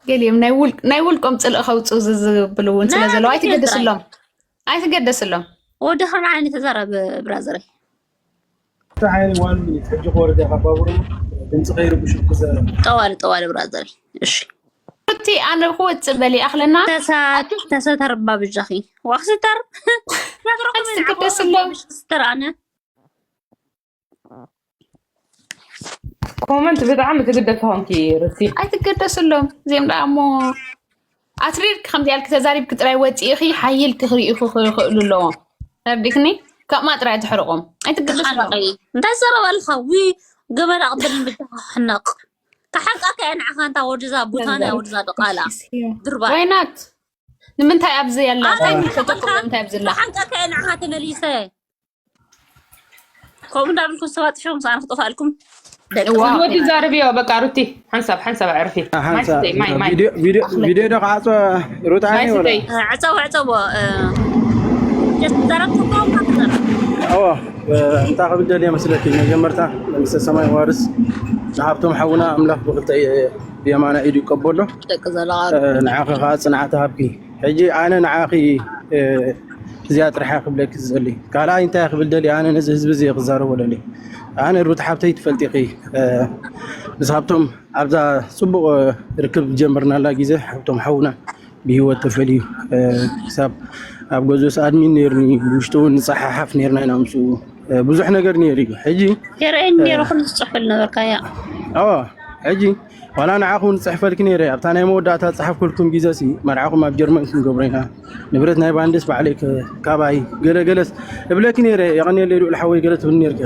ገሊኦም ናይ ውል- ናይ ውልቆም ፅልኢ ከውፅኡ ዝ- ዝብሉ እውን ስለ ናይ ዘለዉ ኣምሪካ ጥራይ ኣይትገደስሎም፣ ኣይትገደስሎም። ወዲ ከመ ዓይነት ተዛረብ ብራዘረይ? ሓይሊ ዋን ሚኒት ሕጂ ክወርድ እያ ካብ ባቡር። ድምፂ ከይርብሽ ክዘ ጠዋሊ ጠዋሊ ብራዘረይ። እሺ እቲ ኣነ ክወፅእ በሊ ኣኽለና ተሳት ተሰተር ባብጃኺ ዋክስተር ነግረኩም ኣይትገደስሎም። ስተር ኣነ ኮመንት ብጣዕሚ ትግደስ ኾንኪ ርሲ። ኣይትገደስሎም። እዚኦም ደኣ እሞ ኣትሪርክ ከምዚ ያልክ ተዛሪብክ ጥራይ ወፂእኺ ሓይልክ ክርእይኹ ክኽእሉ ኣለዎም። ተረዲክኒ? ካብማ ጥራይ ትሕርቆም። ኣይትገደስሎም። ሓረቀይ እንታይ ዘረባ ኣለካ ዊ ገመድ ኣቕብል ብጃኻ ሕነቕ። ክሓንቃካ እየ ንዓኻ እንታ ወድዛ ቡታንያ ወድዛ ድቓላ ድርባ ዋይናት ንምንታይ ኣብዚ ያላ ኣረ እንታይ ምተጠቅሙ እንታይ ኣብዚ ላ ክሓንቃካ እየ ንዓኻ ተመሊሰ። ከምኡ እንዳብልኩም ሰባት ሽሮም ሰኣን ክጠፋልኩም ደቂ እዋ። ወዲ ዛርብዮ በቃ ሩቲ ሓንሳብ ሓንሳብ ኣዕርፊ። ሓንሳ ማይ ስተይ፣ ማይ ማይ። ቪድዮ ቪድዮ ቪድዮ ዶ ከዓፀ ሩታ ማይ ዓይኒ ወላ ስተይ። ዕፀው ዕፀው ዘረብትኩም ከትዘረብ እዎ። እንታይ ክብል ደልየ መስለኪ፣ መጀመርታ መንግስተ ሰማይ ዋርስ ንሃብቶም ሓውና ኣምላኽ ብክልተ ብየማና ኢዱ ይቀበሎ። ደቂ ዘለቓ ንዓኺ ከዓ ፅንዓት ሃብኪ። ሕጂ ኣነ ንዓኺ እዚኣ ጥራሕ ክብለኪ ዝደሊ። ካልኣይ እንታይ ክብል ደሊ፣ ኣነ ነዚ ህዝቢ እዚ ክዛረቦ ደሊ። ኣነ ሩት ሓብተይ ትፈልጢኺ፣ ምስ ሃብቶም ኣብዛ ፅቡቕ ርክብ ጀመርናላ ግዜ፣ ሃብቶም ሓውና ብህይወት ተፈልዩ። ክሳብ ኣብ ገዝኡስ ኣድሚን ነይርኒ፣ ብውሽጡ እውን ንፀሓሓፍ ነይርና ኢና ምስኡ። ብዙሕ ነገር ነይሩ እዩ። ሕጂ የርእየኒ ነይሩ፣ ኩሉ ዝፅሕፈል ነበርካ እያ። ሕጂ ዋላ ንዓኹም ዝፅሕፈልኪ ነይረ። ኣብታ ናይ መወዳእታ ዝፀሓፍኩልኩም ግዜ ሲ መርዓኹም ኣብ ጀርመን ክንገብሮ ኢና፣ ንብረት ናይ ባንድስ ባዕለይ ካባይ ገለ ገለስ እብለኪ ነይረ። የቐንየለይ ልዑል ሓወይ ገለ ትብል ነይርኪ።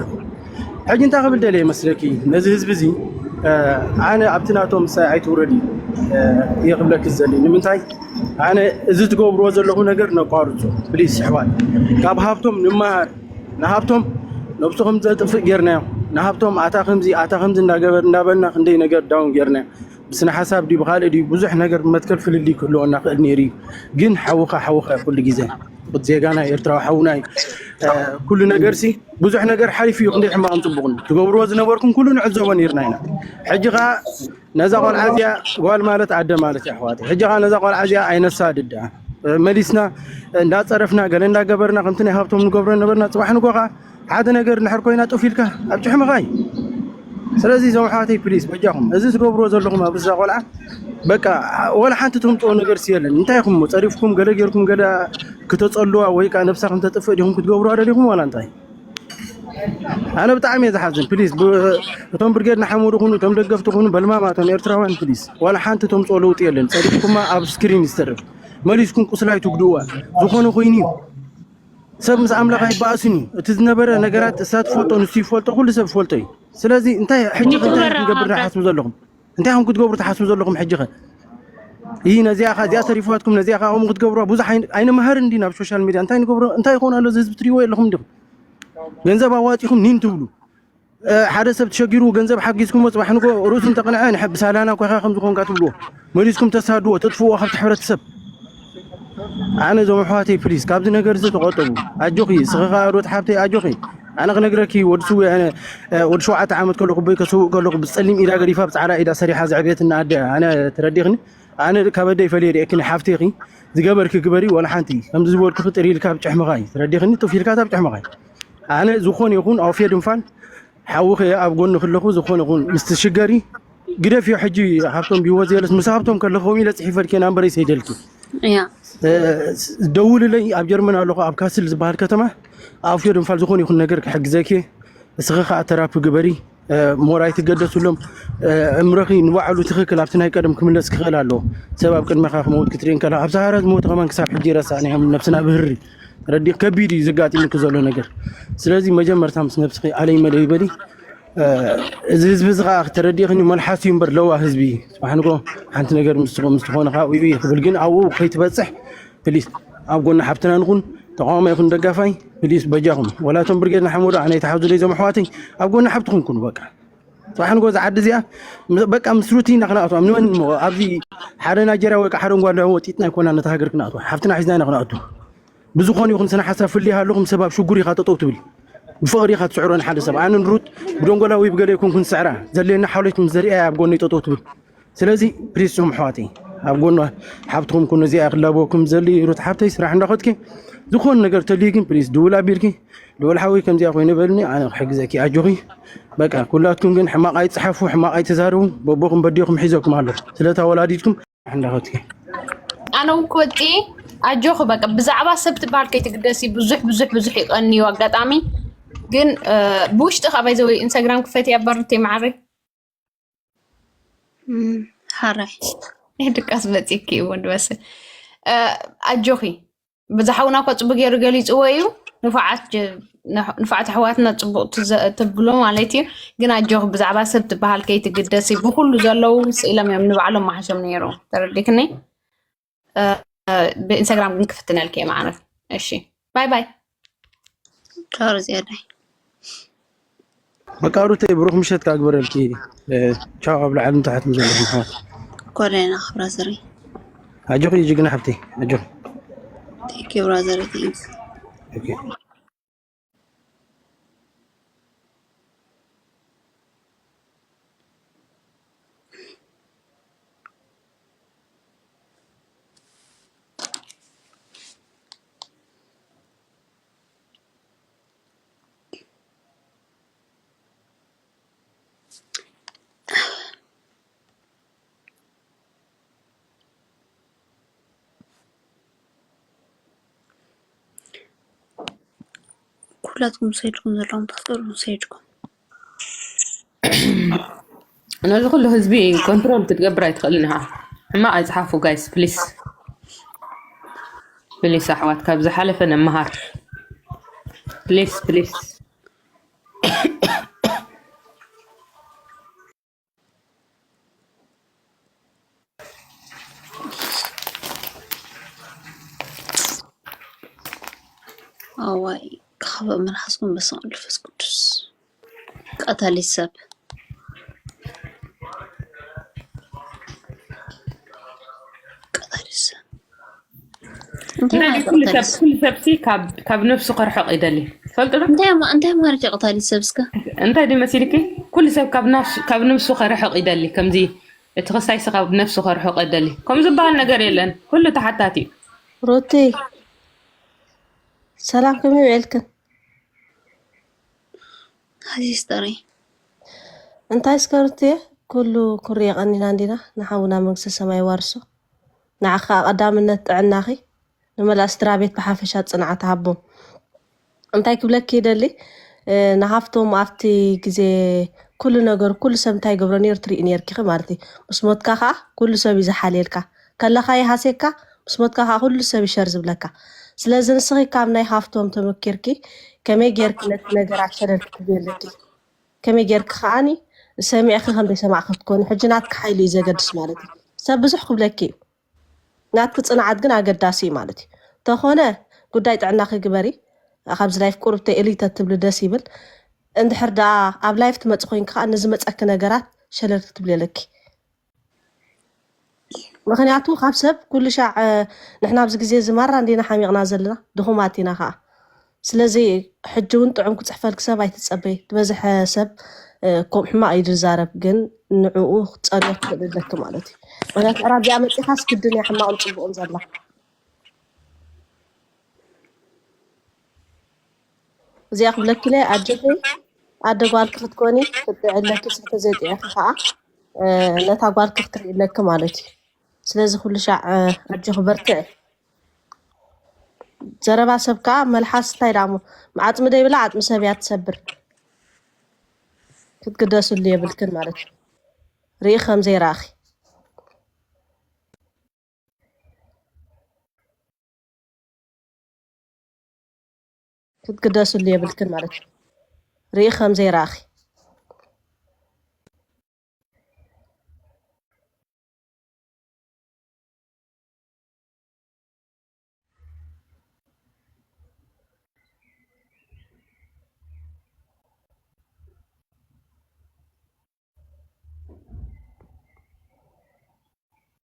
ሕጂ እንታይ ክብል ደልየ መስለኪ፣ ነዚ ህዝቢ እዚ ኣነ ኣብቲ ናቶም ምሳይ ኣይትውረዲ እየ ክብለኪ ዝደሊ። ንምንታይ ኣነ እዚ ትገብርዎ ዘለኹ ነገር ነቋርጾ ፕሊስ ኣሕዋት፣ ካብ ሃብቶም ንመሃር። ንሃብቶም ነብሱ ከም ዘጥፍእ ጌርናዮ፣ ንሃብቶም ኣታ ከምዚ ኣታ ከምዚ እንዳገበር እንዳበልና ክንደይ ነገር ዳውን ጌርናዮ። ብስነ ሓሳብ ድዩ ብካልእ ድዩ ብዙሕ ነገር መትከል ፍልልይ ክህልወና ክእል ነይሩ እዩ። ግን ሓውኻ ሓውኻ ኩሉ ግዜ ዜጋና ኤርትራዊ ሓውና እዩ። ኩሉ ነገር ሲ ብዙሕ ነገር ሓሊፉ እዩ። ክንደይ ሕማቕን ፅቡቕን ትገብርዎ ዝነበርኩም ኩሉ ንዕዘቦ ነይርና ኢና። ሕጂ ከዓ ነዛ ቆልዓ እዚኣ ጓል ማለት ኣደ ማለት እዩ ኣሕዋተይ። ሕጂ ከዓ ነዛ ቆልዓ እዚኣ ኣይነሳድዳ መሊስና እንዳፀረፍና ገለ እንዳገበርና ከምቲ ናይ ሃብቶም ንገብሮ ነበርና። ፅባሕ ንጎ ከዓ ሓደ ነገር እንድሕር ኮይና ጡፍ ኢልካ ኣብ ጭሕምኻ እዩ። ስለዚ እዞም ኣሕዋተይ ፕሊስ በጃኹም እዚ ትገብርዎ ዘለኹም ኣብ ርእሳ ቆልዓ በቃ ወላ ሓንቲ ትምፅኦ ነገር የለን። እንታይ ኢኹም ጸሪፍኩም ገለ ጌርኩም ገለ ክተፀልዋ ወይ ከዓ ነብሳ ከምተጥፍእ ዲኹም ክትገብሩ ኣደሊኹም ዋላ እንታይ? ኣነ ብጣዕሚ እየ ዝሓዝን። ፕሊስ እቶም ብርጌድ ንሓመዱ ኩኑ እቶም ደገፍቲ ኩኑ በልማማ እቶም ኤርትራውያን ፕሊስ ዋላ ሓንቲ ተምፅኦ ለውጢ የለን። ጸሪፍኩማ ኣብ ስክሪን ይስተርፍ መሊስኩም ቁስላይ ትጉድእዋ ዝኾነ ኮይኑ እዩ። ሰብ ምስ ኣምላኽ ኣይበኣስን እዩ። እቲ ዝነበረ ነገራት እሳ ትፈልጦ ንሱ ይፈልጦ ኩሉ ሰብ ይፈልጦ እዩ። ስለዚ እንታይ ሕጂ ከ እንታይ ዩቱበር ክንገብር ኣምራት ትሓስቡ ዘለኹም? እንታይ ኢኹም ክትገብሩ ትሓስቡ ዘለኹም ሕጂ ኸ? ይህ ነዚኣ ኸ እዚኣ ተሪፍዋትኩም ነዚኣ ኸ ከምኡ ክትገብሩዋ ብዙሕ ኣይን- ኣይንመሃርን እንዲና ኣብ ሶሻል ሚድያ እንታይ ንገብሮ እንታይ ይኸውን ኣሎ እዚ ህዝቢ ትሪእዎ የለኹም እንዲኹም ገንዘብ ኣዋፂኹም ኒን ትብሉ ሓደ ሰብ ተሸጊሩ ገንዘብ ሓጊዝኩሞ ፅባሕ ንጎ ርእሱ እንተቕንዐ ንሐ ብሳላና ኮይኻ ከም ዝኾንካ ትብልዎ መሊስኩም ተሳድዎ ተጥፍዎ ካብቲ ሕብረተሰብ ኣነ እዞም ኣሕዋተይ ፕሊስ ካብዚ ነገር እዚ ተቆጠቡ ኣጆኺ ስኺ ከዓ ሩት ሓብተይ ኣጆኺ ኣነ ክነግረኪ ወዲ ስዊ ኣነ ወዲ ሸውዓተ ዓመት ከለኹ ቦይ ከስውእ ከለኹ ብፀሊም ኢዳ ገዲፋ ብፃዕዳ ኢዳ ሰሪሓ ዘዕብየትና ኣደ ኣነ ትረዲኽኒ ኣነ ካብ ኣደይ ፈልየ ሪኤክኒ ሓፍቴኺ ዝገበርኪ ግበሪ ወላ ሓንቲ ከምዚ ዝበልኩኺ ጥሪ ኢልካ ኣብ ጭሕምኻ እዩ ትረዲኽኒ ጡፍ ኢልካ ኣብ ጭሕምኻ እዩ ኣነ ዝኾነ ይኹን ኣውፌ ድንፋን ሓውኺ ኣብ ጎንኺ ኣለኹ ዝኾነ ይኹን ምስ ትሽገሪ ግደፍዮ ሕጂ ሃብቶም ብህይወት ዘየለስ ምስ ሃብቶም ከለኹ ኢለ ፅሒፈልኪ ናምበረይ ሰይደልኪ እያ ደውልለይ ኣብ ጀርመን ኣለኹ ኣብ ካስል ዝበሃል ከተማ ኣውፌ ድንፋል ዝኾነ ይኹን ነገር ክሕግዘኪ እስኺ ከዓ ተራፒ ግበሪ ሞር ኣይትገደስሎም እምረኺ ንባዕሉ ትኽክል ኣብቲ ናይ ቀደም ክምለስ ክኽእል ኣለዎ ሰብ ኣብ ቅድመኻ ክመውት ክትርኢ እንከላ ኣብ ሰሃራ ዝመውት ከማን ክሳብ ሕጂ ይረሳእና እዮም ነብስና ብህሪ ረዲ ከቢድ እዩ ዘጋጢሙኪ ዘሎ ነገር ስለዚ መጀመርታ ምስ ነብስኺ ኣለይ መለይ በሊ እዚ ህዝቢ እዚ ከዓ ተረዲእኽኒ መልሓስ እዩ እምበር ለዋ ህዝቢ እዩ ፅባሕ ንጎ ሓንቲ ነገር ምስ ዝኾነ ምስ ዝኾነ ከዓ ውዩ እዩ ክብል ግን ኣብኡ ከይትበፅሕ ፕሊስ ኣብ ጎኒ ሓብትና ንኹን ተቃዋማይ ይኹን ደጋፋይ ፕሊስ በጃኹም ወላቶም ብርጌድ ንሓመዱ ኣነ ይተሓዙለይ እዞም ኣሕዋተይ ኣብ ጎኒ ሓብትኹም ኩኑ በቃ ፅባሕ ንጎ እዛ ዓዲ እዚኣ በቃ ምስ ሩቲ ኢና ክነኣትዋ ንመን እሞ ኣብዚ ሓደ ናይጀርያ ወይ ከዓ ሓደ እንጓላ ወጢጥና ኣይኮና ነታ ሃገር ክነኣትዋ ሓፍትና ሒዝና ኢና ክነኣቱ ብዝኾነ ይኹን ስነ ሓሳብ ፍልይ ሃለኹም ሰብ ኣብ ሽጉር ኢኻ ጠጠው ትብል ብፍቕሪ ኢኻ ትስዕሮ ንሓደ ሰብ ኣነ ንሩት ብደንጎላ ወይ ብገለ ይኮንኩን ስዕራ ዘድልየና ሓሎት ምስ ዘርእያ ኣብ ጎነይ ጠጠው ትብል ስለዚ ፕሊስ ዞም ኣሕዋተይ ኣብ ጎኑ ሓብትኹም ኩኑ። እዚኣ ክላበወኩም ዘሊ ሩት ሓብተይ፣ ስራሕ እንዳኸድኪ ዝኾነ ነገር ተልዩ ግን ፕሊስ ድውል ኣቢልኪ፣ ድውል ሓወይ ከምዚኣ ኮይኑ በልኒ፣ ኣነ ክሕግዘኪ፣ ኣጆኺ። በቃ ኩላትኩም ግን ሕማቕ ኣይትጽሓፉ፣ ሕማቕ ኣይትዛረቡ። በቦኹም በዲኹም ሒዘኩም ኣሎ። ስለታ ወላዲትኩም እንዳኸድኪ። ኣነ እውን ክወፂ። ኣጆኺ በቃ ብዛዕባ ሰብ ትበሃል ከይትግደሲ። ብዙሕ ብዙሕ ብዙሕ ይቐንዩ። ኣጋጣሚ ግን ብውሽጢ ካባይ ዘወይ ኢንስታግራም ክፈት ያበርቴ ማዕረ ሓራይ ድቃስ መፂኪ እወ ድበስል። ኣጆኺ ብዛሓውና እኮ ፅቡቅ ገይሩ ገሊፅዎ እዩ። ንፉዓት ኣሕዋትና ፅቡቅ ትብሎ ማለት እዩ። ግን ኣጆኺ ብዛዕባ ሰብ ትበሃል ከይትግደሲ። ብኩሉ ዘለዉ ስኢሎም እዮም ንባዕሎም መሓሾም ነይሩ። ተረዲክኒ። ብኢንስታግራም ግን ክፍትነልኪ እየ ማዕረ። እሺ ባይ ባይ። ቻው ርዝያዳይ። በቃ ሩተይ ብሩክ ምሸት ካግበረልኪ። ቻው ኣብ ላዕሊ ንታሕት ዘለኹም ኣሕዋት። ኮደና ብራዘረይ። ኣጆኺ ጅግና ሓብተይ ኣጆኺ። Thank you ብራዘረይ thank you። ኦኬ። ኩላትኩም ሰይድኩም ዘለኹም ተፍጠሩ ሰይድኩም ነዚ ኩሉ ህዝቢ ኮንትሮል ክትገብር ኣይትኽእልን ኢኻ። ሕማቕ ኣይፅሓፉ ጋይስ ፕሊስ ፕሊስ ኣሕዋት ካብ ዝሓለፈ ንምሃር ፕሊስ ፕሊስ። ኣዋይ ካብ መልሓስኩም በስመ ኣብ መንፈስ ቅዱስ ቀታሊ ሰብ ቀታሊ ሰብ እንታይ ኩሉ ሰብሲ ካብ ነፍሱ ከርሕቕ ይደሊ ትፈልጡ ዶ? እንታይ ማለት ቀታሊ ሰብ እስከ እንታይ ዲ መሲልኪ? ኩሉ ሰብ ካብ ነፍሱ ከርሕቕ ይደሊ ከምዚ እቲ ክሳይሲ ካብ ነፍሱ ከርሕቕ ይደሊ ከም ዝበሃል ነገር የለን። ኩሉ ተሓታቲ እዩ። ሩቲ ሰላም ከመይ ውዒልክን? ሀዚስ ጥሪ እንታይ እስከ ሩትየ ኩሉ ኩርየ ቀኒና እንዲና ንሓውና መንግስተ ሰማይ ዋርሶ ንዓኻ ቀዳምነት ጥዕናኺ ንመላእ ስድራ ቤት ብሓፈሻ ጽንዓት ሃቦም። እንታይ ክብለኪ ይደሊ ንሃፍቶም ኣብቲ ግዜ ኩሉ ነገር ኩሉ ሰብ እንታይ ገብሮ ነይሩ ትርኢ ነርኪ ማለት እዩ። ምስ ሞትካ ከዓ ኩሉ ሰብ እዩ ዝሓልየልካ። ከለኻ ይሃስየካ፣ ምስ ሞትካ ከዓ ኩሉ ሰብ ይሸር ዝብለካ። ስለዚ ንስኺ ካብ ናይ ሃፍቶም ተመኪርኪ ከመይ ጌርኪ ነቲ ነገራት ሸለል ክትብሊ ኣለኪ። ከመይ ጌርኪ ከዓኒ ሰሚዕኪ ከም ዘይሰማዕኪ ክትኮኒ። ሕጂ ናትኪ ሓይሊ እዩ ዘገድስ ማለት እዩ። ሰብ ብዙሕ ክብለኪ እዩ። ናትኪ ፅንዓት ግን ኣገዳሲ እዩ ማለት እዩ። ተኾነ ጉዳይ ጥዕናኺ ግበሪ። ካብዚ ላይፍ ቁርብተይ እልይ ተትብሊ ደስ ይብል። እንድሕር ደኣ ኣብ ላይፍ ትመፂ ኮይንኪ ከዓ ንዝመፀኪ ነገራት ሸለል ክትብሊ ኣለኪ። ምኽንያቱ ካብ ሰብ ኩሉ ሻዕ ንሕና ኣብዚ ግዜ እዚ ማራ እንዲና ሓሚቕና ዘለና ድኹማት ኢና ከዓ። ስለዚ ሕጂ እውን ጥዑም ክፅሕፈልኪ ሰብ ኣይትፀበይ። ዝበዝሐ ሰብ ከም ሕማቕ እዩ ዝዛረብ፣ ግን ንዕኡ ክትፀልዮ ትኽእል ኣለኪ ማለት እዩ። ምክንያቱ ዕራቢኣ መፂኻስ ግድን እያ ሕማቕን ፅቡቕን ዘላ። እዚኣ ክብለኪ ኢለ ኣጆኺ ኣደ ጓልኪ ክትኮኒ ክትጥዒ ኣለኪ። ስለ ተዘይጥዒኺ ከዓ ነታ ጓልኪ ክትርኢ ኣለኪ ማለት እዩ። ስለዚ ኩሉ ሻዕ ኣጆኺ በርትዒ። ዘረባ ሰብ ከዓ መልሓስ እንታይ ዳሞ ዓፅሚ ደይብላ ዓፅሚ ሰብ እያ ትሰብር። ክትግደስሉ የብልክን ማለት እዩ። ርኢ ከም ዘይረኣኺ ክትግደስሉ የብልክን ማለት እዩ። ርኢ ከም ዘይረኣኺ